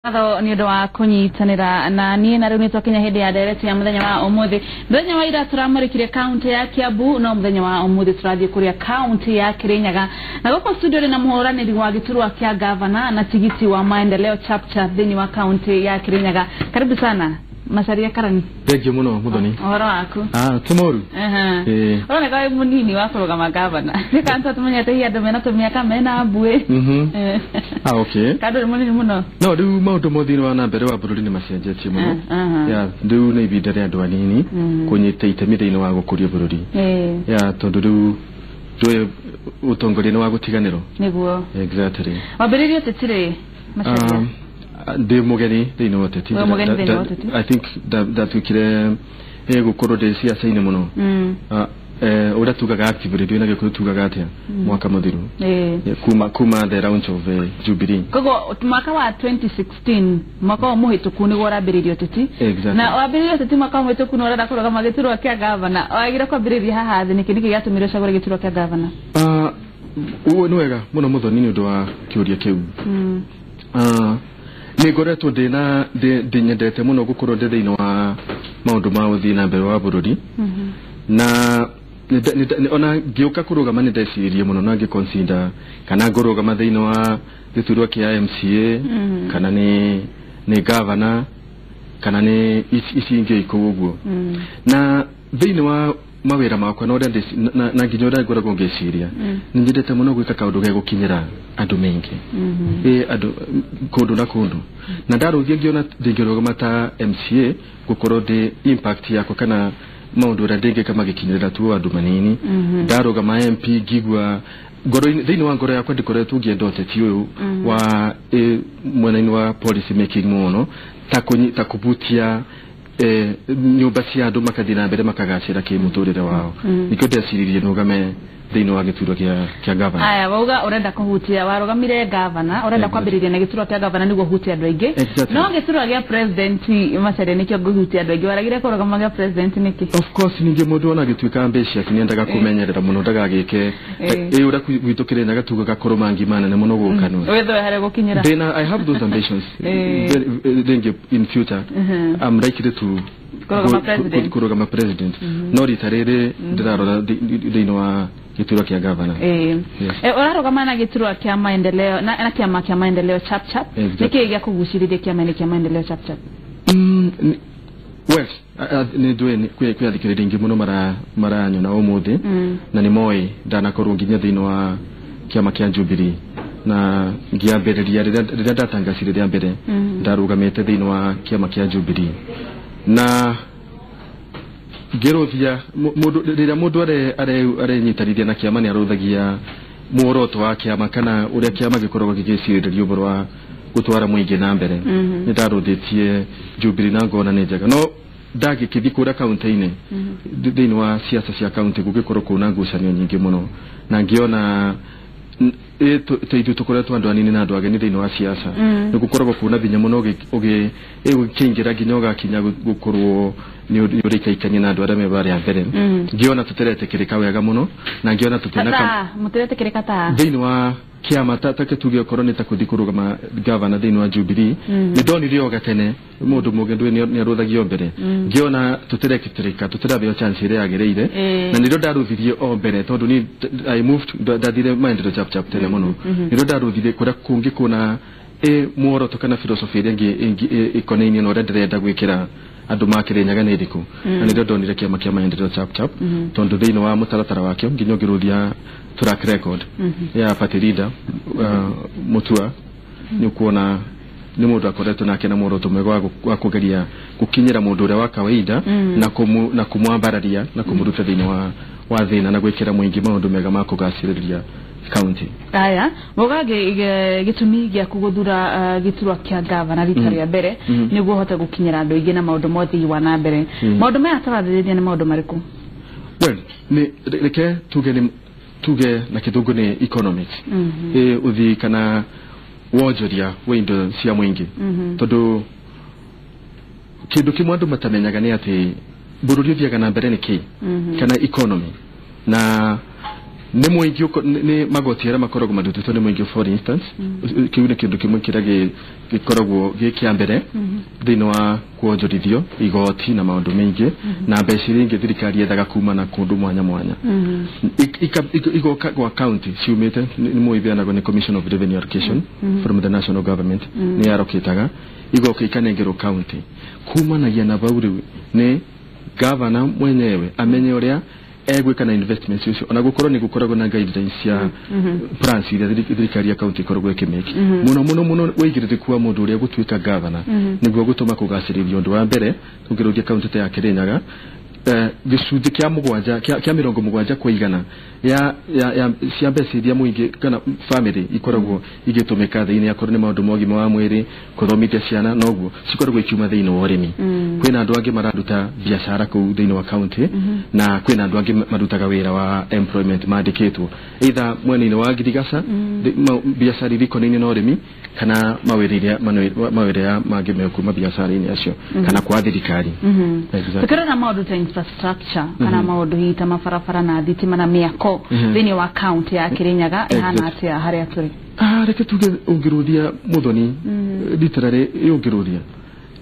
Ngatho nĩ ũndũ wa kũnyitanĩra na niĩ na rĩu nĩ twakinya hĩndĩ ya ndereti ya mũthenya wa ũmũthĩ. Mũthenya wa ira tũramũrĩkire kaunti ya Kiambu, no mũthenya wa ũmũthĩ tũrathiĩ kũrĩa kaunti ya Kirinyaga, na gũkũ studio rĩ na mũhũranĩri wa gĩturwa kĩa gavana na tigiti wa Maendeleo Chapchap thĩinĩ wa kaunti ya Kirinyaga. Karibu sana, Macharia Karani. Thengiũ mũno, Muthoni. Ũhoro waku? Ah, ti mũru. Ũroneka wĩ mũnini wa kũrũgama gavana, nĩ kana tũmenyete hihi andũ mena tũmĩaka mena mbuĩ. Ah, okay. Kandũ nĩ mũnini mũno. No rĩu maũndũ mothe wa na mbere wa bũrũri nĩ macenjetie mũno. Ya, rĩu nĩ ihinda rĩa andũ anini kũnyita itemi thĩinĩ wa gũkũria bũrũri. Ya, tondũ rĩu ndũĩ ũtongoria nĩ wa gũtiganĩrwo. Nĩguo. Exactly. Wambĩrĩirie ũteti rĩ, Macharia? Ndĩ mũgeni thĩinĩ wa ũteti. Wĩ mũgeni thĩinĩ wa ũteti? I think ndatuĩkire gũkorwo ndĩ ciaca-inĩ mũno. Ũrĩa tugaga active rĩu na Gĩkũyũ tugaga atĩa, mwaka mũthiru. Kuma the launch of Jubilee. Koguo mwaka wa 2016, mwaka ũyũ mũhĩtũku, nĩguo ũrambĩrĩirie ũteti. Exactly. Na wambĩrĩirie ũteti mwaka ũyũ mũhĩtũku na ũrenda kũrũgama gĩturwa kĩa gavana, wagire kwambĩrĩria haha thĩ nĩkĩ? Nĩkĩ gĩatũmire ũcagũre gĩturwa kĩa gavana? Ah, ũguo nĩ wega mũno, Mũthoni, nĩ ũndũ wa kĩũria kĩu. Ah, nĩ ngoretwo ndĩna ndĩ nyendete mũno gũkorwo ndĩ thĩinĩ wa maũndũ ma ũthii na mbere wa bũrũri, na ona ngĩũka kũrũgama nĩ ndeciririe mũno na ngĩconsider kana ngũrũgama thĩinĩ wa gĩturwa kĩa MCA, kana nĩ gavana, kana nĩ ici ingĩ ikũu ũguo. Na thĩinĩ wa mawĩra makwa na ũrĩa na nginya ũrĩa ngoragwo ngĩciria, nĩ nyendete mũno gwĩka kaũndũ gegũkinyĩra andũ maingĩ, ĩ andũ kũndũ na kũndũ, na ndarũthia ngĩona ndingĩrũgama ta MCA gũkorwo ndĩ impact yakwa kana maũndũ ũrĩa ndĩngĩka magĩkinyĩrĩra tu andũ manini. Ndarũgama MP, ngigua ngoro-inĩ, thĩinĩ wa ngoro yakwa ndikoretwo ngĩenda ũteti ũyũ wa mwena-inĩ wa policy making mũno ta kũbutia nyũmba cia andũ makathiĩ na mbere makagacĩra kĩmũtũrĩre wao. Nĩkĩo ndeciririe nũgame thĩinĩ wa gĩturwa kĩa gavana. Aya, wauga ũrenda kũhutia, warũgamire gavana, ũrenda kwambĩrĩria na gĩturwa kĩa gavana nĩguo ũhutie andũ aingĩ. Exactly. No gĩturwa gĩa president, Macharia, nĩkĩo ngũhutia andũ aingĩ, waragire kũrũgama gĩa president nĩkĩ? Of course, ningĩ mũndũ ona agĩtuĩka ambitious nĩ endaga kũmenyerera mũno ndagagĩke ĩ ũrĩa gwitũ Kĩrĩnyaga tugaga kũrũma ngima nene mũno gũkanua. Wĩthoe harĩa gũkinyĩra. Then I have those ambitions. Rĩngĩ in future I'm likely to Kũrũgama president. Kũrũgama president, no rita rĩrĩ ndĩrarora thĩinĩ wa gĩturwa kĩa gavana. Yes. Ũrarũgama na gĩturwa kĩa Maendeleo na kĩama kĩa Maendeleo Chap Chap. Exactly. Nĩkĩĩ gĩa kũgucĩrĩria kĩama-inĩ kĩa Maendeleo Chap Chap? Well, nĩ ndũĩ kwĩ athikĩrĩria aingĩ mũno maranyona ũmũthĩ na nĩ moĩ ndanakorwo nginya thĩinĩ wa kĩama kĩa Jubilee, na ngĩambĩrĩria rĩrĩa ndatangacire rĩa mbere ndarũgamĩte thĩinĩ wa kĩama kĩa Jubilee na ngĩrũthia mũndũ rĩrĩa mũndũ arenyitanithia na kĩama nĩ arũthagia muoroto wa kĩama kana ũrĩa kĩama gĩkoragwo gĩgĩcirĩria ũhoro wa gũtwara mũingĩ na mbere. Nĩ ndarũthĩtie Jubilee na ngona nĩ njega, no ndagĩkĩthiĩ kũrĩa kaunti-inĩ, thĩinĩ wa ciaca cia kaunti gũgĩkorwo kũna ngucanio nyingĩ mũno, na ngĩona ta ithuĩ tũkoretwo andũ anini na andũ ageni thĩinĩ wa ciaca, nĩ gũkoragwo kũna binya mũno ũgĩkĩingĩra nginya ũgakinya gũkorwo nĩ ũrĩikaikania na andũ arĩa me barĩa mbere. Ngĩona tũtiretĩkĩrĩka wega mũno na ngĩona tũtina Ta mũtiretĩkĩrĩka ta? Thĩinĩ wa kĩama ta tuge okorwo nĩ ta kũthi kũrũgama gavana thĩinĩ wa Jubilee, nĩ ndonire o gatene mũndũ mũgĩ ndũĩ nĩ arũthagio mbere. Ngĩona tũtiretĩkĩrĩka, tũtirabeo chance ĩrĩa yagĩrĩire, na nĩrĩo ndarũthirie o mbere tondũ ni I moved, ndathire Maendeleo Chap Chap tene mũno. Nĩrĩo ndarũthirie kũrĩa kũngĩ kũna muoroto kana philosophy ĩrĩa ĩngĩ ĩkonainie na ũrĩa ndĩrenda gwĩkĩra andũ ma Kĩrĩnyaga nĩ ĩrĩkũ, na nĩrĩo ndonire kĩama kĩa Maendeleo Chap Chap, tondũ thĩinĩ wa mũtaratara wakĩo nginya ũngĩrũthia track record ya party leader Mutua, nĩ ũkuona nĩ mũndũ akoretwo nake na muoroto mwega wa kũgeria gũkinyĩra mũndũ ũrĩa wa kawaida na kũmwambararia na kũmũruta thĩinĩ wa thĩna na gwĩkĩra mũingĩ maũndũ mega ma kũgacĩrĩria county. Aya, wauga gĩtũmi gĩaku gũthura gĩturwa kĩa gavana rita rĩa mbere nĩguo ũhote gũkinyĩra andũ aingĩ na maũndũ ma ũthii wa na mbere. Maũndũ maya tũrathĩrĩria nĩ maũndũ marĩkũ? Well, nĩ reke tuge nĩ tuge na kĩthũngũ nĩ economics, ũthii kana wonjoria wa indo cia mũingĩ, tondũ kĩndũ kĩmwe andũ matamenyaga nĩ atĩ bũrũri ũthiaga na mbere nĩ kĩ kana economy na Nĩ mũingĩ nĩ magoti arĩa makoragwo marutĩtwo nĩ mũingĩ. For instance, kĩu nĩ kĩndũ kĩmwe kĩrĩa gĩkoragwo gĩ kĩa mbere thĩinĩ wa kuonjorithio igoti na maũndũ maingĩ na mbeca iria ingĩ thirikari yethaga kuma na kũndũ mwanya mwanya. Igoka gwa county ciumĩte nĩ mũĩ iheanagwo nĩ Commission of Revenue Allocation from the national government, nĩ yarokĩtaga igoka ikanengerwo county. Kumanagia na bau rĩu nĩ governor mwenyewe amenye ũrĩa egwĩka na investments icio, ona gũkorwo nĩ gũkoragwo na guidelines cia plans iria thirikari ya county ĩkoragwo ĩkĩmake. Mũno mũno mũno wĩigĩrĩrĩku wa mũndũ ũrĩa gũtuĩka governor nĩguo gũtũma kũgacĩrithia. Ũndũ wa mbere, tũngĩrũgia county ta ya Kirinyaga, gĩcunjĩ kĩa mũgwanja kĩa 70 kwa igana ya cia mbeca iria mũingĩ kana family ikoragwo igĩtũmĩka thĩinĩ, akorwo nĩ maũndũ ma ũgima wa mwĩrĩ, kũthomithia ciana, noguo cikoragwo ikiuma thĩinĩ wa ũrĩmi. Kwĩna andũ angĩ mararuta biacara kũu thĩinĩ wa county, na kwĩna andũ angĩ marutaga wĩra wa employment mandĩkĩtwo either mwena-inĩ wa ngirigaca, biacara iria ikonainie na ũrĩmi, kana mawĩra mangĩ mekuma biacara-inĩ acio kana kwa thirikari. Exactly. Tukirora maũndũ ta infrastructure kana maũndũ hihi ta mabarabara na thitima na mĩako thĩinĩ wa county ya Kirinyaga, ĩhana atĩa harĩa tũrĩ? Ah, reke tuge ũngĩrũthia Muthoni, literally ũngĩrũthia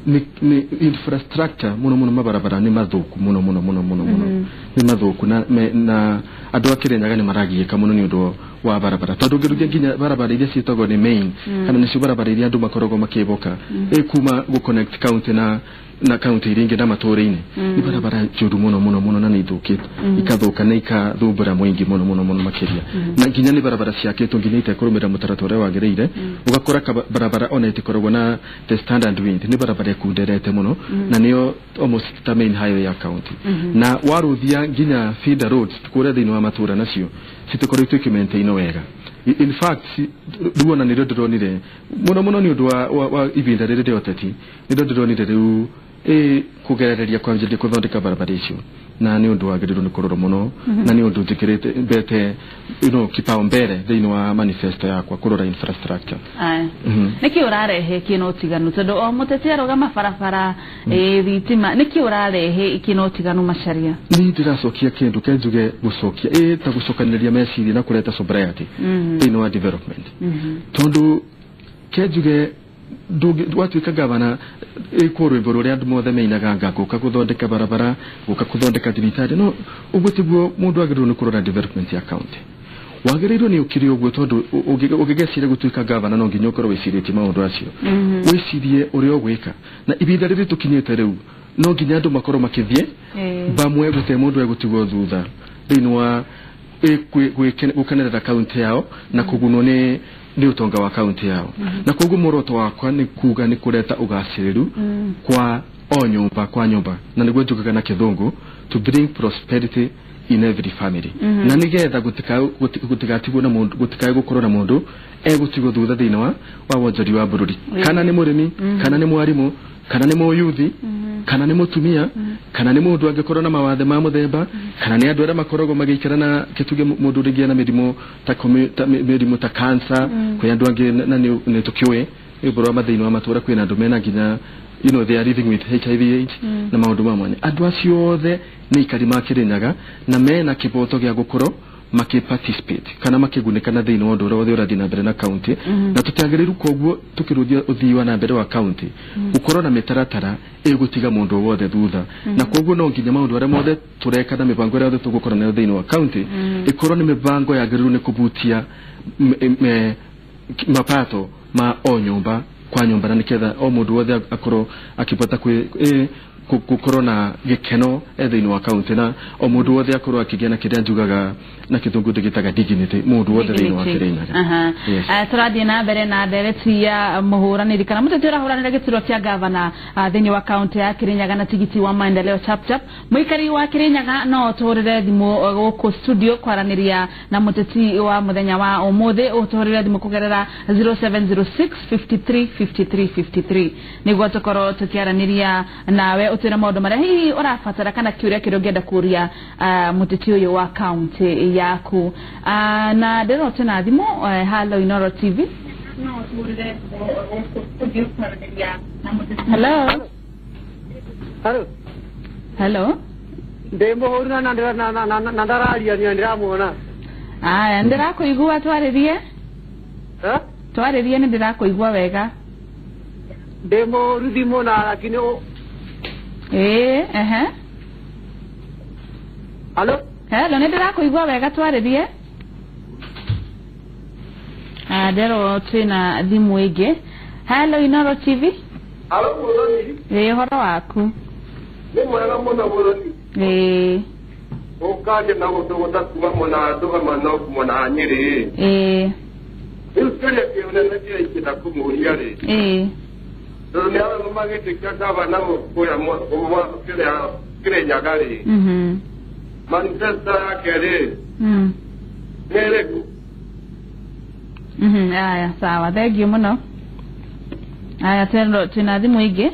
nĩ infrastructure, mũno mũno mabarabara nĩ mathũku mũno mũno mũno mũno mũno, nĩ mathũku na andũ a Kirinyaga nĩ maragiĩka mũno nĩ ũndũ wa barabara, tondũ ũngĩrũthia nginya barabara iria ciĩtagwo nĩ main kana nĩcio barabara iria andũ makoragwo makĩboka ĩ kuma gũ connect county na county iria ingĩ na matũũra-inĩ, nĩ barabara njũru mũno mũno mũno na nĩ ithũkĩte, ikathũka na ikathumbũra mũingĩ mũno mũno mũno makĩria. Na nginya nĩ barabara ciakĩtwo nginya itekũrũmĩrĩra mũtaratara ũrĩa wagĩrĩire, ũgakora barabara ona itikoragwo na the standard width, nĩ barabara ĩkunderete mũno na nĩyo almost ta main highway ya county. Na warũthia nginya feeder roads kũrĩa thĩinĩ wa matũũra, nacio citikoretwo ikĩmaintainwo wega. In fact, rĩu ona nĩrĩo ndĩronire mũno mũno nĩ ũndũ wa ihinda rĩrĩ rĩa ũteti, nĩrĩo ndĩronire rĩu ĩ kũgerereria kwanjĩrĩria kũthondeka barabara icio, na nĩ ũndũ wagĩrĩirwo nĩ kũrorwo mũno, na nĩ ũndũ njĩkĩrĩte mbete kipaumbele thĩinĩ wa manifesto yakwa kũrora infrastructure. Aya. Nĩkĩ ũrarehe kĩna ũtiganu, tondũ o mũteti arũgama barabara, ĩ thitima, nĩkĩ ũrarehe kĩna ũtiganu Macharia? Niĩ ndĩracokia kĩndũ kenjuge gũcokia ĩ ta gũcokanĩrĩria meciria na kũreta sobriety thĩinĩ wa development, tondũ kenjuge watuĩka gavana ĩkwo rwĩmbo rũrĩa andũ mothe meinaga nga gũka gũthondeka barabara, gũka gũthondeka thibitarĩ. No ũguo tiguo mũndũ agĩrĩirwo nĩ kũrora development ya county. Wagĩrĩirwo nĩ ũkĩrĩ ũguo, tondũ ũngĩgeciria gũtuĩka gavana no nginya ũkorwo wĩcirĩtie maũndũ acio, wĩcirie ũrĩa ũgwĩka. Na ihinda rĩrĩ tũkinyĩte rĩu no nginya andũ makorwo makĩthiĩ bamwe, gũte mũndũ egũtigwo thutha thĩinĩ wa gũkenerera kaunti yao na kũgunwo nĩ ũtonga wa kaunti yao. Na koguo muoroto wakwa nĩ kuga nĩ kũreta ũgacĩrĩru kwa o nyũmba kwa nyũmba, na nĩguo njugaga na kĩthũngũ to bring prosperity in every family, na nĩgetha gũtigatigwo na mũndũ, gũtikae gũkorwo na mũndũ egũtigwo thutha thĩinĩ wa wonjori wa bũrũri, kana nĩ mũrĩmi, kana nĩ mwarimũ, kana nĩ mũyuthi, kana nĩ mũtumia, kana nĩ mũndũ angĩkorwo na mawathe ma mũthemba, kana nĩ andũ arĩa makoragwo magĩikara na kĩtuge mũndũ rĩngĩ na mĩrimũ ta mĩrimũ ta cancer. Kwĩ andũ angĩ na nĩ tũkĩũĩ ũhoro wa mathĩna wa matũra, kwĩna andũ mena nginya they are living with HIV AIDS na maũndũ ma mwanya. Andũ acio othe nĩ ikari ma Kirinyaga na mena kĩboto gĩa gũkorwo makĩ participate kana makĩgunĩka na thĩinĩ wa ũndũ ũrĩa wothe ũrathiĩ na mbere na county. Na tũtiagĩrĩirwo koguo tũkĩrũthia ũthii wa na mbere wa county gũkorwo na mĩtaratara ĩgũtiga mũndũ o wothe thutha. Na koguo no nginya maũndũ arĩa mothe tũreka na mĩbango ĩrĩa yothe tũgũkorwo nayo thĩinĩ wa county ĩkorwo nĩ mĩbango yagĩrĩirwo nĩ kũbutia mapato ma o nyũmba kwa nyũmba, na nĩgetha o mũndũ wothe akorwo akĩbota gũkorwo na gĩkeno e thĩinĩ wa county, na o mũndũ wothe akorwo akĩgĩa na kĩrĩa njugaga na kĩthũngũ ndĩgĩtaga dignity, mũndũ wothe thĩinĩ wa Kirinyaga. Yes. Tũrathiĩ na mbere na ndereti ya mũhũranĩri kana mũteti ũrahũranĩra gĩturwa kĩa gavana thĩinĩ wa kaunti ya Kirinyaga na tigiti wa Maendeleo Chapchap. Mũikari wa Kirinyaga no ũtũhũrĩre thimũ gũkũ studio kwaranĩria na mũteti wa mũthenya wa ũmũthĩ. Ũtũhũrĩre thimũ kũgerera 0706 53 53 53 nĩguo tũkorwo tũkĩaranĩria nawe, ũtwĩre maũndũ marĩa hihi ũrabatara kana kĩũria kĩrĩa ũngĩenda kũria mũteti ũyũ wa kaunti yaku. Na ndĩrona twĩna thimũ. Hello, Inoro TV. Hello. Hello. Hello. Ndĩ mũhũri na ndararia nĩ ndĩramuona. Aya ndĩrakũigua twarĩrie. Twarĩrie nĩ ndĩrakũigua wega. Ndĩ mũruthi mũna lakini ehe. Halo? Hello, nĩ ndĩrakũigua wega twarĩrie. Ndero twĩna thimũ ĩngĩ. Hello Inoro TV. Halo Muthoni. Ũhoro waku? Nĩ mwega mũno Muthoni. Ũkaje na gũtũgũta kuma mwena wa Ndũgama no mwena wa Nyĩrĩ. Rĩu kĩũria kĩnene kĩrĩa ingĩenda kũmũria rĩ. Tondũ nĩ arũgama gĩtĩ kĩa gavana kũrĩa kĩrĩa Kĩrĩnyaga rĩ. Manifesto yake rĩ. Nĩ ĩrĩkũ? Aya sawa, thank you mũno. Aya twĩna thimũ ĩngĩ.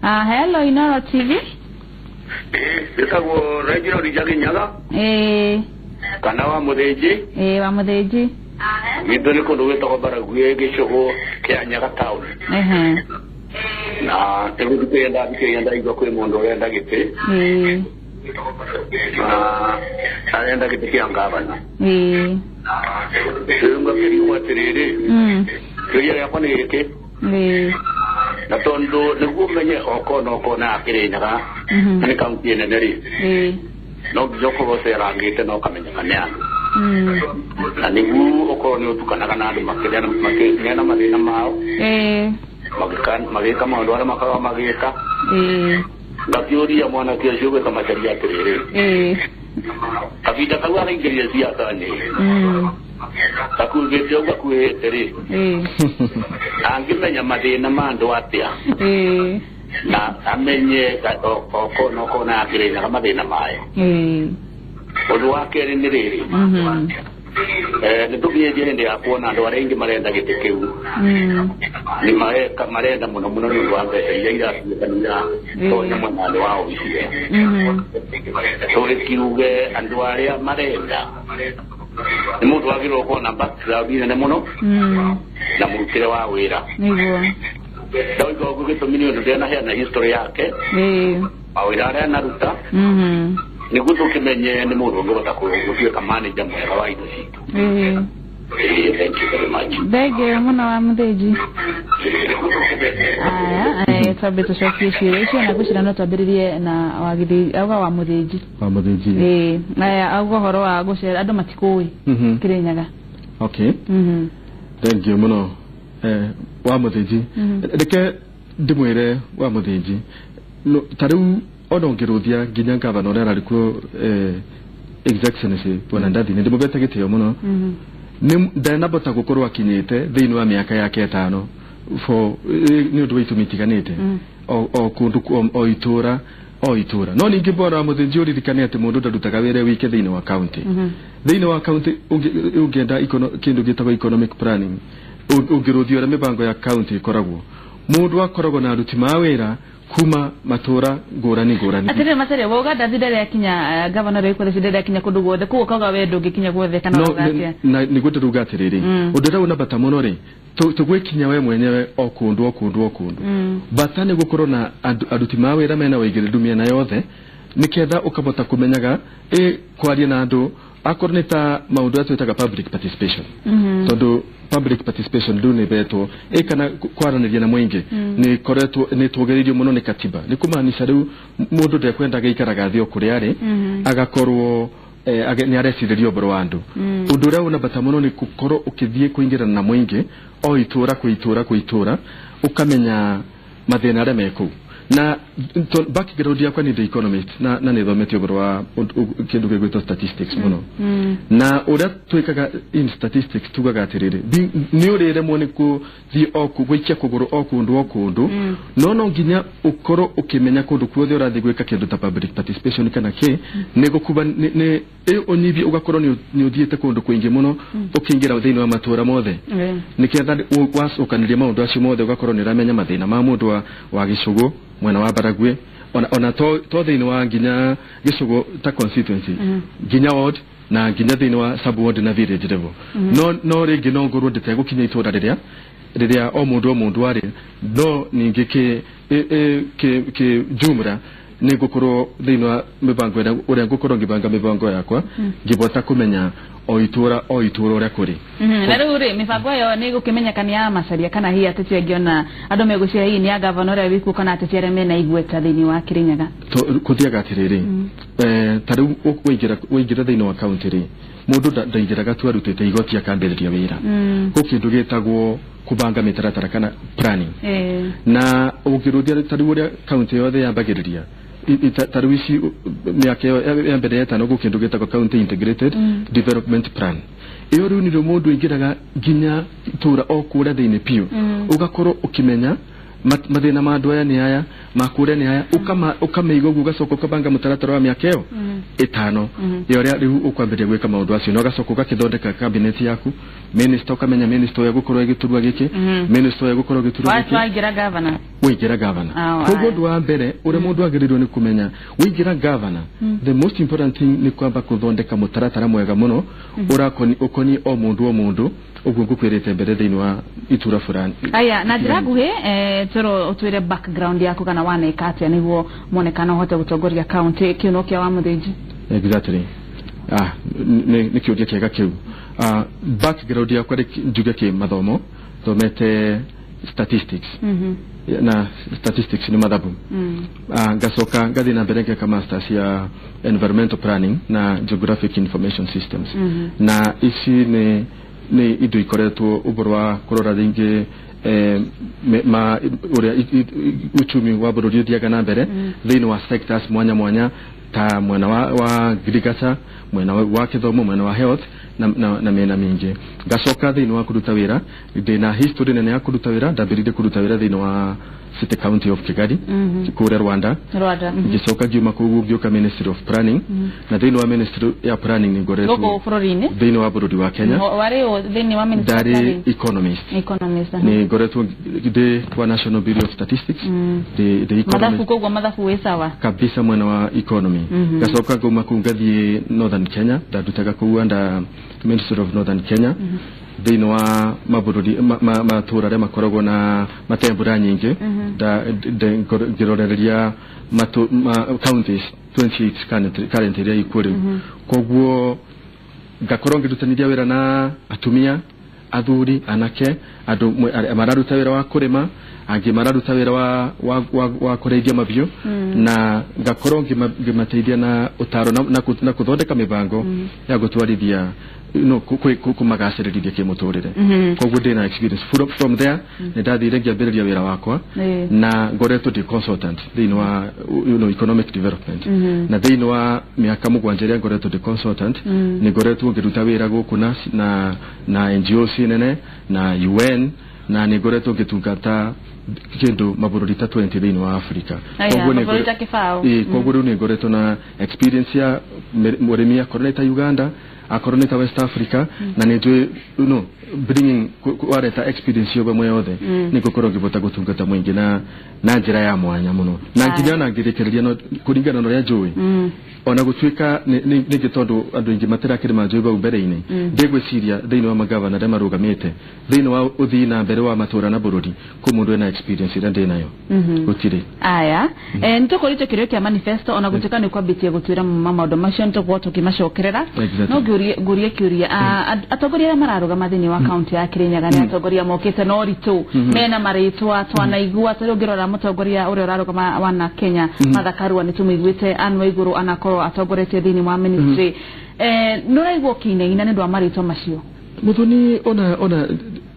Hello Inoro TV. Ĩtagwo Reginald Njaginyaga. Kana wa Mũthĩnji. Wa Mũthĩnji. Gitũ nĩ kũndũ gwĩtagwo Baraguĩ gĩcũgũ kĩa Nyaga town. Na nĩgũthikĩrĩria ndathikĩrĩria ndaigua kwĩ mũndũ ũrenda gĩtĩ. Na arenda gĩtĩ kĩa ngavana. Rĩu ngakĩrigwo atĩrĩrĩ, kĩũria gĩakwa nĩ gĩkĩ. Na tondũ nĩguo ũmenye okona okona ya Kĩrĩnyaga na nĩ kaunti nene rĩ, no nginya ũkorwo ũcerangĩte na ũkamenyeka nĩ andũ. Na nĩguo ũkorwo nĩ ũtukanaga na andũ makĩgĩa na mathĩna mao, magĩka maũndũ arĩa makoragwo magĩka. Ngakĩũria mwanake ũcio gwĩka macaria atĩrĩrĩ, kahinda kau araingĩrire ciaca-inĩ gakuhĩte ũguo gakuhĩte rĩ, angĩmenya mathĩna ma andũ atĩa na amenye okona okona ya Kĩrĩnyaga mathĩna mayo. Ũndũ wa kerĩ nĩ rĩrĩ, nĩ tũkinyĩtie hĩndĩ ya kuona andũ arĩa aingĩ marenda gĩtĩ kĩu nĩ marenda mũno mũno nĩ ũndũ wa mbeca iria iratuĩka nĩ iratonya mwena-inĩ wa obici ĩyo. Tũgĩkiuge andũ arĩa marenda nĩ mũndũ wagĩrĩirwo gũkorwo na background nene mũno na mũrutĩre wa wĩra. Ndauga ũguo gĩtũmi nĩ ũndũ ndanaheana history yake, mawĩra arĩa anaruta, nĩguo tũkĩmenye nĩ mũndũ ũngĩhota gũtuĩka manager mwega wa indo citũ. Thank you very much. Thank you mũno wa Mũthĩnji. Aya, twambe tũcokie ciũria icio na ngwĩciria no twambĩrĩrie na wagithĩ auga wa Mũthĩnji. Wa Mũthĩnji. Aya auga ũhoro wa gũcera andũ matikũĩ Kĩrĩnyaga. Okay. Thank you mũno wa Mũthĩnji. Reke ndĩmwĩre wa Mũthĩnji, ta rĩu ona ũngĩrũthia nginya gavana ũrĩa ararĩ kuo His Excellency Bwana Ndathi, nĩ ndĩmũbete gĩtĩo mũno, ndanabota gũkorwo akinyĩte thĩinĩ wa mĩaka yake 5 for nĩ ũndũ wa itũmi itiganĩte, o kũndũ o itũra o itũra. No ningĩ bwana wa Mũthĩnji ũririkane atĩ mũndũ ndarutaga wĩra wike thĩinĩ wa county. Thĩinĩ wa county ũngĩenda kĩndũ gĩtagwo economic planning, ũngĩrũthia ũrĩa mĩbango ya county ĩkoragwo, mũndũ akoragwo na aruti ma wĩra kuma matura ngũrani ngũrani. Atĩrĩrĩ Macharia, wauga Ndathi ndarĩ gavana ũrĩa wĩkuo ndarĩ akinya kũndũ guothe, koguo ũkauga we ndũngĩkinya guothe kana wauga atĩa? Na nĩguo ndĩrauga atĩrĩrĩ, ũndũ ũrĩa wĩna bata mũno rĩ, tũgwĩkinya we mwenyewe o kũndũ o kũndũ o kũndũ. Bata nĩ gũkorwo na aruti ma wĩra mena ũigĩrĩru mĩena yothe, nĩketha ũkahota kũmenyaga kwaria na andũ akorwo nĩ ta maũndũ aya twĩtaga public participation. Tondũ public participation rĩu nĩ betwo kana kwaranĩria na mũingĩ nĩ koretwo nĩ tuongereirio mũno nĩ katiba. Nĩ kũmaanisha rĩu mũndũ ndekwendaga aikaraga thĩ o kũrĩa arĩ, agakorwo nĩ arecirĩria ũhoro wa andũ. Ũndũ ũrĩa wĩna bata mũno nĩ gũkorwo ũkĩthiĩ kũingĩrana na mũingĩ o itũra kwĩ itũra kwĩ itũra, ũkamenya mathĩna arĩa me kũu. Na background yakwa nĩ the economist na nĩ thomete ũhoro wa kĩndũ gĩgwĩtwo statistics mũno. Na ũrĩa twĩkaga in statistics tugaga atĩrĩrĩ, nĩ ũrĩremwo nĩ kũthiĩ o gũikia kũgũrũ o kũndũ o kũndũ, no nginya ũkorwo ũkĩmenya kũndũ kuothe ũrathiĩ gwĩka kĩndũ ta public participation kana kĩ, nĩ gũkuba nĩ ũnyibie ũgakorwo nĩ ũthiĩte kũndũ kũingĩ mũno ũkĩingĩra thĩinĩ wa matũra mothe, nĩketha wacokanĩria maũndũ acio mothe ũgakorwo nĩ ũramenya mathĩna ma mũndũ wa gĩcũgũ mwena wa Baragwe, ona to thĩinĩ wa nginya gĩcũgũ ta constituency, nginya ward na nginya thĩinĩ wa sub ward na village level. No rĩngĩ no ngorwo ndĩtegũkinya itũra rĩrĩa o mũndũ o mũndũ arĩ, no ningĩ kĩ jumla nĩ ngũkorwo thĩinĩ wa mĩbango ĩrĩa ũrĩa ngũkorwo ngĩbanga mĩbango yakwa ngĩbota kũmenya o itũra ũrĩa kũrĩ. Na rĩu rĩ mĩbango ĩyo nĩ gũkĩmenyeka nĩ ya Macharia kana hihi ateti angĩ ona andũ megũciria hihi nĩ ya gavana ũrĩa wĩkuo kana ateti arĩa mena igweta thĩinĩ wa Kirinyaga? Kũthiaga atĩrĩrĩ, ta rĩu ũingĩra thĩinĩ wa kaunti rĩ, mũndũ ndaingĩraga tu arutĩte igoti akambĩrĩria wĩra. Gwĩ kĩndũ gĩtagwo kubanga mĩtaratara kana planning. Na ũngĩrũthia ta rĩu ũrĩa kaunti yothe yambagĩrĩria ta rĩu ici mĩaka ĩyo ya mbere ya ĩtano gwĩ kĩndũ gĩtagwo county integrated development plan. Ĩyo rĩu nĩrĩo mũndũ aingĩraga nginya itũra o kũrĩa thĩinĩ biũ, ũgakorwo ũkĩmenya mathĩna ma andũ aya nĩ aya, ma kũrĩa nĩ aya, ũkamĩiga ũguo ũgacoka ũkabanga mũtaratara wa mĩaka ĩyo ĩtano ya ũrĩa rĩu ũkwambĩrĩria gwĩka maũndũ acio, na ũgacoka ũgakĩthondeka cabinet yaku, minister ũkamenya minister ũrĩa gũkorwo ĩgĩturwa gĩkĩ, minister ũrĩa gũkorwo ĩgĩturwa gĩkĩ. Waingĩra gavana, waingĩra gavana. Koguo ũndũ wa mbere ũrĩa mũndũ agĩrĩirwo nĩ kũmenya waingĩra gavana, the most important thing nĩ kwamba kũthondeka mũtaratara mwega mũno ũkoniĩ o mũndũ ũguo ngũkwĩrĩte mbere thĩinĩ wa itura fulani. Aya, na njĩra nguhĩ tũro ũtwĩre background yaku kana waneka atĩa nĩguo monekana ũhote gũtongoria county kĩũno kĩa Wamũthĩnji. Exactly. Nĩ kĩũria kĩega kĩu. Background yakwa njuge kĩ mathomo, thomete statistics. Na statistics nĩ mathabu. Ngacoka ngathiĩ na mbere ngeka masters ya environmental planning na geographic information systems. Na ici nĩ indo ikoretwo ũhoro wa kũrora rĩngĩ ũrĩa uchumi wa bũrũri ũthiaga na mbere thĩinĩ wa sectors mwanya mwanya ta mwena wa agriculture, mwena wa kĩthomo, mwena wa health na mĩena mĩingĩ. Ngacoka thĩinĩ wa kũruta wĩra, ndĩna history nene ya kũruta wĩra, ndambĩrĩirie kũruta wĩra thĩinĩ wa City County of Kigali, kũrĩa Rwanda. Ngĩcoka ngiuma kũu ngĩũka Ministry of Planning, na thĩinĩ wa Ministry ya Planning nĩ ngoretwo gũkũ bũrũri-inĩ, thĩinĩ wa bũrũri wa Kenya. Warĩ ũ thĩinĩ wa Ministry of Planning? Ndarĩ economist. Nĩ ngoretwo ndĩ kwa National Bureau of Statistics, ndĩ economist. Mathabu, koguo mathabu wĩ sawa kabisa mwena wa economy. Ngacoka ngauma kũu ngathiĩ Northern Kenya, ndandutaga kũu under Ministry of Northern Kenya thĩinĩ wa mabũrũri matũra arĩa makoragwo na matembũra nyingĩ, ngĩrorereria counties 28 current iria ikuo rĩu. Koguo ngakorwo ngĩrutanĩria wĩra na atumia, athuri, anake, andũ mararuta wĩra wa kũrĩma, angĩ mararuta wĩra wa kũrĩithia mahiũ, na ngakorwo ngĩmateithia na ũtaro na kũthondeka mĩbango ya gũtwarithia no kũmagacĩrĩria kĩmũtũrĩre. Koguo ndĩna experience from there. Nĩ ndathire ngĩambĩrĩria wĩra wakwa na ngoretwo ndĩ consultant thĩinĩ wa economic development, na thĩinĩ wa mĩaka 7 ĩrĩa ngoretwo ndĩ consultant, nĩ ngoretwo ngĩruta wĩra gũkũ na NGOs nene na UN, na nĩ ngoretwo ngĩtungata kĩndũ mabũrũri ta 20 thĩinĩ wa Africa. Koguo rĩu nĩ ngoretwo na experience ya mũrĩmi akorwo nĩ ta Uganda, akorwo nĩ ta West Africa, na nĩ njũĩ bringing wareta experience yo bamwe yothe nĩ ngũkorwo ngĩbota gũtungata mũingĩ na njĩra ya mwanya mũno, na nginya ona ngĩrĩkĩrĩria no kũringana na ũrĩa njũĩ, ona gũtuĩka nĩngĩ tondũ andũ aingĩ matirakĩrĩma njũĩ bau mbere-inĩ, ndĩgwĩciria thĩinĩ wa magavana arĩa marũgamĩte thĩinĩ wa ũthii na mbere wa matũra na bũrũri, kũ mũndũ ena experience ĩrĩa ndĩ nayo gũtirĩ. Aya, nĩ tũkũrĩte kĩũria kĩa manifesto, ona gũtuĩka nĩ kwambĩtie gũtwĩra maũndũ macio nĩ tũgũkorwo tũkĩmacokerera. No ngũrie kĩũria, atongoria arĩa mararũgama thĩinĩ wa kaunti ya Kirinyaga nĩ atongoria mokĩte na ũritũ, mena marĩtwa twanaigua, ta rĩu ũngĩrora mũtongoria ũrĩa ũrarũgama wa na Kenya Martha Karua nĩ tũmũiguĩte Anne Waigũrũ anakorwo atongoretie thĩinĩ wa ministry. Nĩ ũraigua ũkĩinaina nĩ ũndũ wa marĩtwa macio? Muthoni ona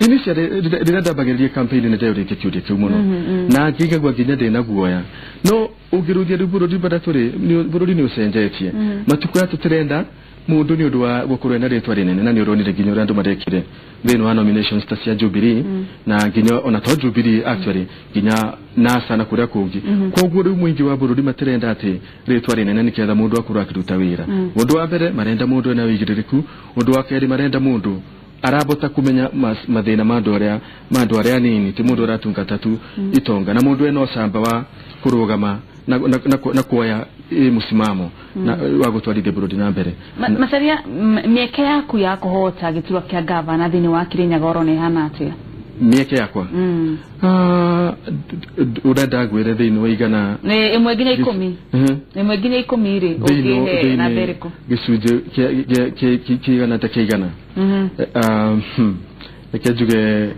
initially rĩrĩa ndambagĩrĩria campaign nĩ ndeyũrĩtie kĩũria kĩu mũno, na ngĩigua nginya ndĩna guoya, no ũngĩrũthia rĩu bũrũri barĩa tũrĩ, bũrũri nĩ ũcenjetie. Matukũ aya tũtirenda mũndũ nĩ ũndũ wa gũkorwo ena rĩtwa rĩnene, na nĩ ũronire nginya ũrĩa andũ marekire thĩinĩ wa nominations ta cia Jubilee, na nginya ona to Jubilee actually nginya NASA na kũrĩa kũngĩ. Koguo rĩu mũingĩ wa bũrũri matirenda atĩ rĩtwa rĩnene nĩketha mũndũ akorwo akĩruta wĩra. Ũndũ wa mbere marenda mũndũ ena ũigĩrĩrĩku, ũndũ wa kerĩ marenda mũndũ arabota kumenya mathĩna ma andũ arĩa anini, ti mũndũ ũratungata tu itonga, na mũndũ ena ũcamba wa kũrũgama na kuoya mũsimamo wa gũtwarithia bũrũri na mbere. Macharia, mĩeke yaku ya kũhota gĩturwa kĩa gavana thĩinĩ wa Kirinyaga ũrona ĩhana atĩa? Mĩeke yakwa ũrenda ngwĩre thĩinĩ wa igana nĩ ĩmwe nginya ikũmi ĩmwe nginya ikũmi rĩ ũngĩhe namba ĩrĩkũ gĩcunjĩ kĩigana ta kĩigana reke njuge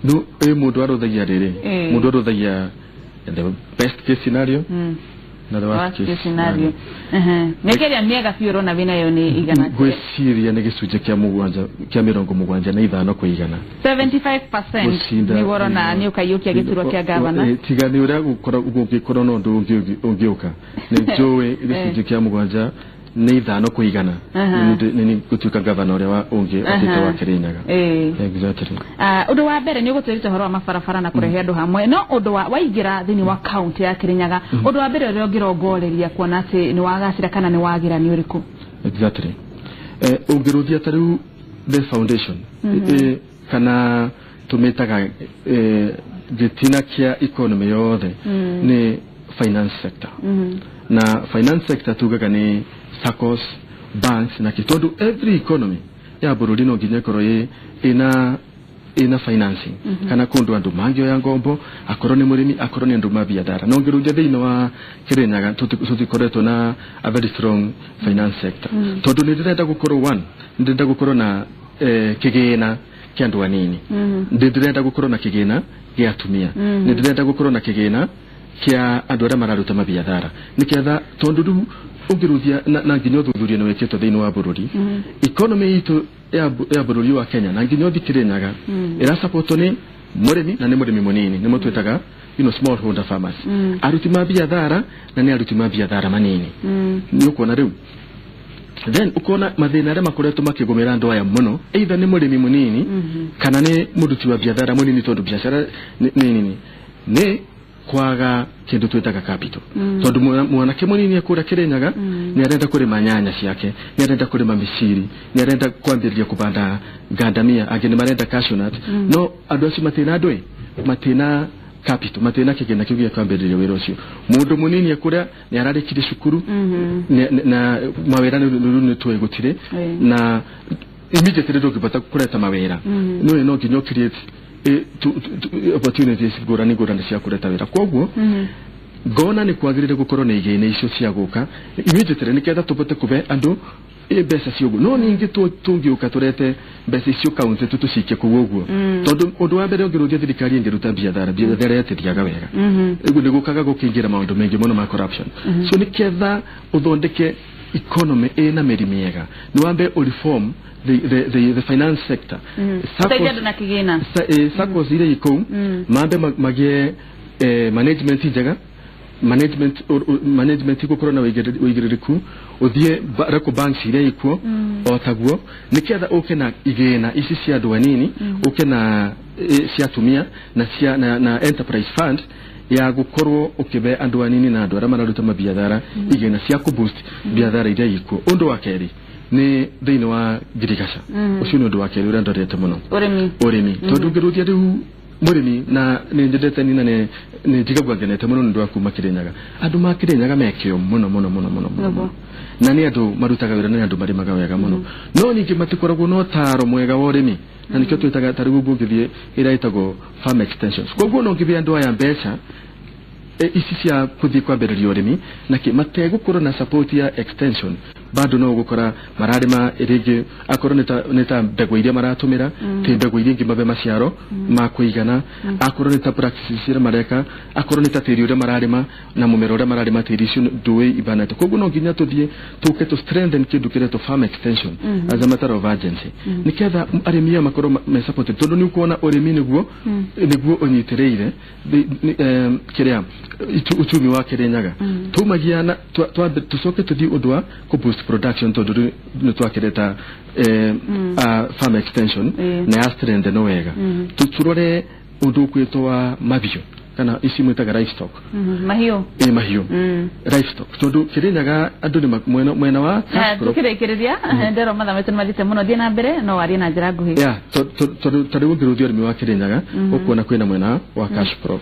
no ĩ mũndũ arũthagia rĩrĩ mũndũ arũthagia the best case scenario na the worst case scenario. Mĩeke ĩrĩa mĩega biũ ũrona wĩnayo nĩ igana ngwĩciria nĩ gĩcunjĩ kĩa mũgwanja kĩa 75 kwa igana 75% nĩguo ũrona nĩ ũkaiyũkia gĩturwa kĩa gavana tiga nĩ ũrĩa gũngĩkorwo na ũndũ ũngĩũka nĩ njũĩ gĩcunjĩ kĩa 75 kwa igana nĩ gũtuĩka gavana ũrĩa ũngĩ ũtuĩte wa Kirinyaga. Exactly. Ũndũ wa mbere nĩ ũgũtwĩrĩte ũhoro wa mabarabara na kũrehe andũ hamwe no ũndũ wa waingĩra thĩinĩ wa kaunti ya Kirinyaga ũndũ wa mbere ũrĩa ũngĩrongoreria kuona atĩ nĩ wagacĩra kana nĩ wagĩra nĩ ũrĩkũ? Exactly. Ũngĩrũthia ta rĩu the foundation kana tũmĩtaga gĩtina kĩa economy yothe nĩ finance sector. Na finance sector tugaga nĩ SACCOs, banks na tondu every economy ya bũrũri no nginya ĩkorwo ina financing kana kundu andu mangĩoya ngombo akorwo nĩ mũrĩmi akorwo nĩ andu ma biathara no ngĩrũnja thĩinĩ wa Kirinyaga tũtikoretwo na a very strong finance sector tondu nĩ ndĩrenda gũkorwo one nĩ ndĩrenda gũkorwo na kĩgĩna kĩa andũ anini nĩ ndĩrenda gũkorwo na kĩgĩna gĩa atumia nĩ ndĩrenda gũkorwo na kĩgĩna kĩa andũ arĩa mararuta mabiathara nĩketha tondu rĩu ũngĩruthia na nginya ũthuthuria nĩ wĩkĩtwo thĩinĩ wa bũrũri economy itũ ya bũrũri wa Kenya na nginya ũthi Kirinyaga ĩrasapotwo nĩ mũrĩmi na nĩ mũrĩmi mũnini nĩmo twĩtaga small holder farmers aruti ma biathara na nĩ aruti ma biathara manini nĩ ũkuona rĩu then ukona mathĩna arĩa makoretwo makĩgũmĩra andũ aya mũno either nĩ mũrĩmi mũnini kana nĩ mũruti wa biathara mũnini tondũ biacara nĩ nini nĩ kwaga kindu twitaga capital tondu mwanake munini akura Kirinyaga ni arenda kurima nyanya ciake ni arenda kurima miciri ni arenda kwambiriria kubanda ngandamia angi ni marenda cashew nut no andu acio matina ndui matina capital matina kigina kiu gia kwambiriria wira ucio mundu munini akura ni ararikirie cukuru na mawira ni twi gutire na immediately ndungibata kureta mawira no no nginya create opportunities ngũrani ngũrani cia kũreta wĩra koguo ngona nĩ kwagĩrĩire gũkorwo na igĩna icio cia gũka immediately nĩgetha tũbote kũbe andũ mbeca cio no ningĩ tũngĩũka tũrete mbeca icio kaunti tũtũcikie kũu ũguo tondũ ũndũ wa mbere ũngĩrũthia thirikari ĩngĩruta biathara biathara yatithiaga wega ũguo nĩ gũkaga gũkĩingĩra maũndũ maingĩ mũno ma corruption so nĩketha ũthondeke economy ĩna mĩri mĩega nĩ wambe ũreform the finance sector. SACCOs iria ikou mambe magie management njega management igukorwo na wĩigĩrĩrĩku uthie reko banks iria ikuo o taguo nĩketha ũke na igĩna ici cia andũ anini ũke na cia atumia na cia na enterprise fund ya gukorwo ukibe andu anini na andu aria mararuta mabiathara igĩna cia ku boost biathara iria ikuo. Undu wa keri ni thiini wa ngirigaca ucio ni undu wa keri uria ndorete muno urimi tondu ngiruthia riu murimi na ni njendete ni na ni njigagua ngenete muno ni undu wa kuma Kirinyaga andu ma Kirinyaga mekio muno muno muno muno muno na ni andu marutaga wira na ni andu marimaga wega muno no ningi matikoragwo na utaro mwega wa urimi na nikio twitaga ta riu ngithie ira itagwo farm extensions koguo no ngithie andu aya mbeca ici cia kuthie kwambĩrĩria ũrĩmi na kĩ mategũkorwo na support ya extension bado no gukora mararima rĩngĩ akorwo nĩ ta mbegũ iria maratũmĩra ti mbegũ iria ingĩ mabe maciaro ma kũigana akorwo nĩ ta practices iria mareka akorwo nĩ ta tĩri ũrĩa mararĩma na mũmera ũrĩa mararĩma tĩri icio ndũĩ ibanate koguo no nginya tũthiĩ tũke tũ strengthen kĩndũ kĩretwo farm extension as a matter of urgency nĩketha arĩmi aya makorwo me supported tondũ nĩ ũkuona ũrĩmi nĩguo ũnyitĩrĩire kĩrĩa uchumi wa Kirinyaga tumagia na tucoke tuthie ũndũ wa kũ boost production tondu nĩ twakĩreta farm extension na ya strengthen no wega turore ũndũ ũkwĩtwo wa mabiũ kana ici mwĩtaga livestock mahiũ mahiũ livestock tondu Kirinyaga andũ nĩ mwena wa tukĩrĩkĩrĩria ndero mathaa maitũ nĩmathiĩte mũno thiĩ na mbere no warie na njĩra nguhĩ yeah tondũ rĩu ũngĩrũthia ũrĩmi wa Kirinyaga ũkuona kwĩna mwena wa cash crop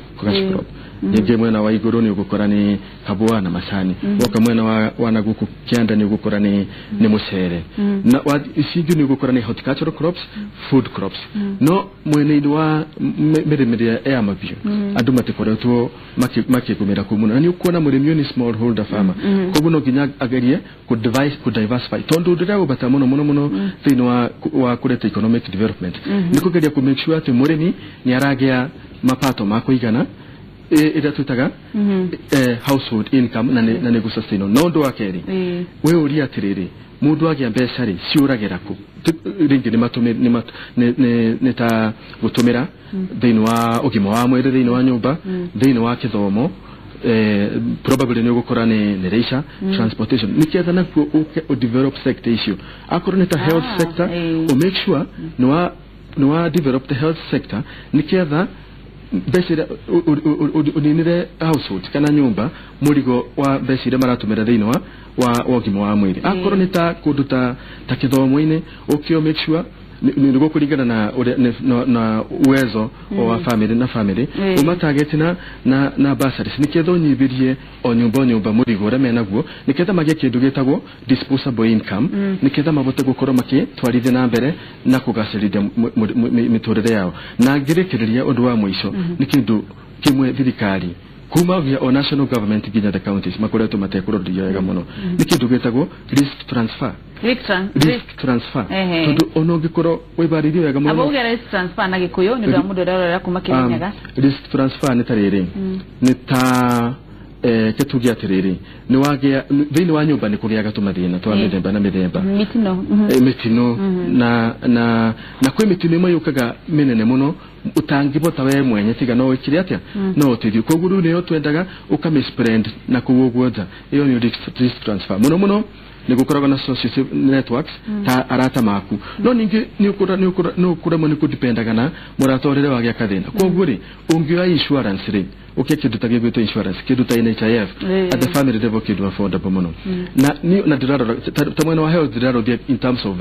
Ningĩ mwena wa igũrũ nĩ ũgũkora nĩ kabũa na macani. Woka mwena wa na gũkũ kĩanda nĩ ũgũkora nĩ mũcere. Na ici ingĩ nĩ ũgũkora nĩ horticultural crops, food crops. No mwena-inĩ wa mĩrĩmĩre ya mabiũ andũ matikoretwo makĩgũmĩra kũu mũno. Na nĩ ũkuona mũrĩmi ũyũ nĩ small holder farmer. Koguo no nginya agerie ku diversify tondu ndĩra gũbata mũno mũno mũno thĩinĩ wa kũreta economic development. Nĩ kũgeria ku make sure atĩ mũrĩmi nĩ aragĩa mapato ma kũigana ĩrĩa twĩtaga household income na nĩ gũ-sustain. No ũndũ wa kerĩ, we ũria atĩrĩrĩ, mũndũ agĩa mbeca rĩ ciũragĩra kũ? Rĩngĩ nĩ ta gũtũmĩra thĩinĩ wa ũgima wa mwĩrĩ, thĩinĩ wa nyũmba, thĩinĩ wa kĩthomo, probably nĩ ũgũkora nĩ leisure, transportation. Nĩkĩetha nakuo ũke ũ-develop sector icio. Akorwo nĩ ta health sector, ũ make sure nĩ wa develop the health sector nĩkĩetha mbeca iria ũninire household kana nyũmba mũrigo wa mbeca iria maratũmĩra thĩinĩ wa ũgima wa mwĩrĩ. Akorwo nĩ ta kũndũ ta kĩthomo-inĩ, ũkĩo make sure nĩ gũkũringana na na uwezo wa family na family ũmatageti na bursaries nĩketha ũnyihĩrie o nyũmba mũrigo ũrĩa menaguo, nĩketha magĩe kĩndũ gĩtagwo disposable income, nĩketha mahote gũkorwo makĩtwarithia na mbere na kũgacĩrithia mĩtũrĩre yao. Na ngĩrĩkĩrĩria ũndũ wa mũico, nĩ kĩndũ kĩmwe thirikari kuma o national government nginya the counties makoretwo matekũrorithia wega mũno, nĩ kĩndũ gĩtagwo risk transfer. Risk transfer. Tondu ona ũngĩkorwo wĩbarĩirie wega mũno. Abo uge risk transfer na Gĩkũyũ nĩ ũndũ wa mũndũ ũrĩa ũrarora kuma Kĩrĩnyaga. Risk transfer nĩ ta rĩrĩ, nĩ ta kĩtuge atĩrĩrĩ, nĩ wagĩa thĩinĩ wa nyũmba nĩ kũgĩaga tũmathĩna twa mĩthemba na mĩthemba, mĩtino na kwĩ mĩtino ĩmwe yũkaga mĩnene mũno ũtangĩbota we mwenye tiga no wĩkire atĩa no ũteithio. Koguo rĩu nĩyo twendaga ũkamĩ-spread na kũu ũguo nja. Ĩyo nĩ risk transfer. Mũno mũno nĩ gũkoragwo na social networks ta arata maku, no ningĩ nĩ ũkũremwo nĩ kũdipendaga na mũrata ũrĩa wagĩa kathĩna. Koguo rĩ, ũngĩoya insurance rĩ, ũkĩe kĩndũ ta gĩgwĩtwo insurance, kĩndũ ta NHIF at the family level, kĩndũ affordable mũno. Na ndĩrarora ta mwena wa health, ndĩraroria in terms of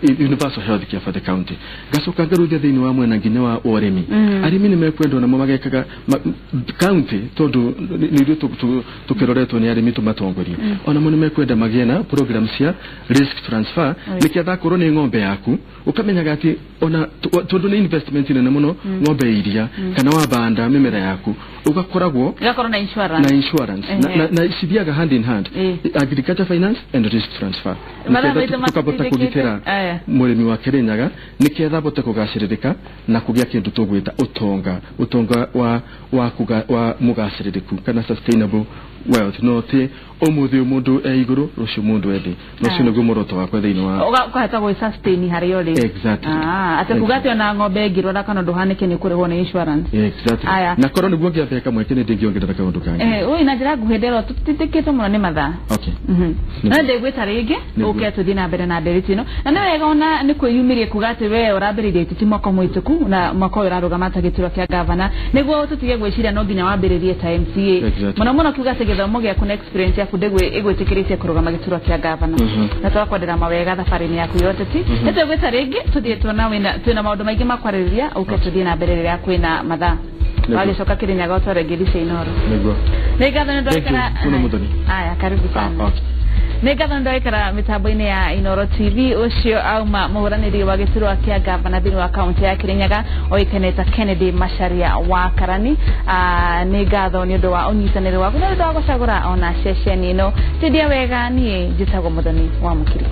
universal health care for the county. Gacoka ngaruthia thĩinĩ wa mwena nginya wa ũrĩmi. Arĩmi nĩ mekwendwo namo magekaga county, tondũ nĩ ithuĩ tũkĩroretwo nĩ arĩmi tũmatongorie. Onamo nĩ mekwenda magĩe na program cia risk transfer, nĩkĩetha akorwo nĩ ng'ombe yaku ũkamenyaga atĩ ona tondũ nĩ investment nene mũno ng'ombe iria kana wabanda mĩmera yaku ũgakoragwo na insurance, na insurance na cithiaga hand in hand, agriculture finance and risk transfer. Tukabota kũgitĩra mũrĩmi wa Kĩrĩnyaga nĩketha abote kũgacĩrĩrĩka na kũgĩa kĩndũ tũgwĩta ũtonga wa mũgacĩrĩrĩku kana sustainable wealth. No ti ũmũthĩ mũndũ e igũrũ, rũciũ mũndũ e thĩ. Na ũcio nĩguo muoroto wakwa thĩinĩ wa ũkahota gwĩ sustain harĩa ũrĩ. Exactly. Atĩ kuga atĩ ona ng'ombe ĩngĩrwara kana ndũhanĩke nĩ ũkũrĩhwo nĩ insurance. Exactly. Na korwo nĩguo ngĩambeka mweke nĩ ndingĩongerera kaũndũ kangĩ. Ũyũ na njĩra nguhĩ ndĩrwo tũtindĩkĩtwo mũno nĩ mathaa. Okay. No ndĩgwĩta rĩngĩ ũke tũthiĩ na mbere na ndereti ĩno. Na nĩ wega ona nĩ kwĩyumĩria kuga atĩ we ũrambĩrĩria iteti mwaka mũhĩtũku na mwaka ũyũ ũrarũgama ta gĩturwa kĩa gavana, nĩguo tũtige gwĩciria no nginya wambĩrĩrie ta MCA. Mũno mũno kiuga atĩ gĩthomo gĩaku na experience yaku ĩgwĩtĩkĩrĩtie kũrũgama gĩturwa kĩa gavana. Na tũgakwendera mawega thabarĩ-inĩ yaku ya ũteti. Nĩ tũgwĩta rĩngĩ tũthiĩ tuona twĩna maũndũ maingĩ ma kwarĩrĩria, ũke tũthiĩ na mbere rĩrĩa kwĩna mathaa. Wagĩcoka Kĩrĩnyaga ũtware ngiri cia Inooro. Nĩguo. Nĩ ngatho nĩ ndwaikara. Aya, karibu sana. Nĩ ngatho nĩ ndwaikara mĩtambo-inĩ ya Inooro TV. Ũcio auma mũhũranĩri wa gĩturwa kĩa gavana thĩinĩ wa kaunti ya Kĩrĩnyaga oĩkaine ta Kennedy Macharia wa Karani. Nĩ ngatho nĩ ũndũ wa ũnyitanĩri waku na nĩ ũndũ wa gũcagũra ona ceceni ĩno. Tindia wega, niĩ njĩtagwo Mũthoni wa Mũkiri.